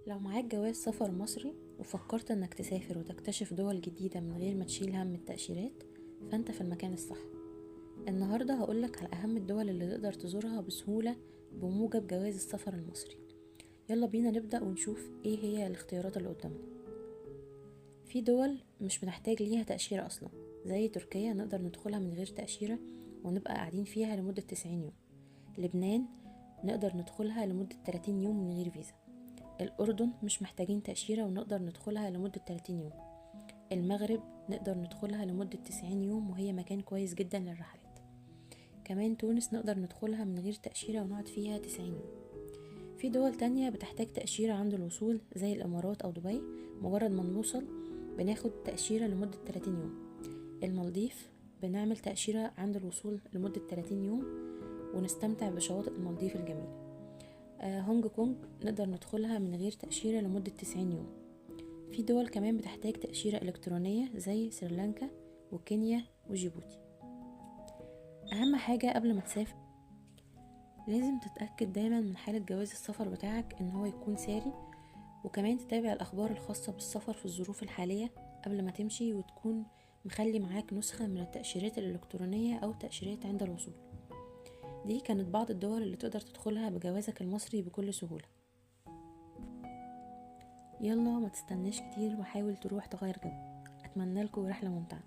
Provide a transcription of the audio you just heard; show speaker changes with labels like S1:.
S1: لو معاك جواز سفر مصري وفكرت انك تسافر وتكتشف دول جديدة من غير ما تشيل هم التأشيرات، فانت في المكان الصح. النهاردة هقولك على اهم الدول اللي تقدر تزورها بسهولة بموجب جواز السفر المصري. يلا بينا نبدأ ونشوف ايه هي الاختيارات اللي قدامنا. في دول مش بنحتاج ليها تأشيرة اصلا، زي تركيا نقدر ندخلها من غير تأشيرة ونبقى قاعدين فيها لمدة 90 يوم. لبنان نقدر ندخلها لمدة 30 يوم من غير فيزا. الأردن مش محتاجين تأشيرة ونقدر ندخلها لمدة 30 يوم. المغرب نقدر ندخلها لمدة 90 يوم وهي مكان كويس جدا للرحلات. كمان تونس نقدر ندخلها من غير تأشيرة ونقعد فيها 90 يوم. في دول تانية بتحتاج تأشيرة عند الوصول زي الإمارات أو دبي، مجرد ما نوصل بناخد تأشيرة لمدة 30 يوم. المالديف بنعمل تأشيرة عند الوصول لمدة 30 يوم ونستمتع بشواطئ المالديف الجميلة. هونج كونج نقدر ندخلها من غير تأشيرة لمدة 90 يوم. في دول كمان بتحتاج تأشيرة إلكترونية زي سريلانكا وكينيا وجيبوتي. أهم حاجة قبل ما تسافر لازم تتأكد دايما من حالة جواز السفر بتاعك إن هو يكون ساري، وكمان تتابع الأخبار الخاصة بالسفر في الظروف الحالية قبل ما تمشي، وتكون مخلي معاك نسخة من التأشيرات الإلكترونية أو تأشيرات عند الوصول. دي كانت بعض الدول اللي تقدر تدخلها بجوازك المصري بكل سهولة. يلا ما تستناش كتير وحاول تروح تغير جو. أتمنى لكم رحلة ممتعة.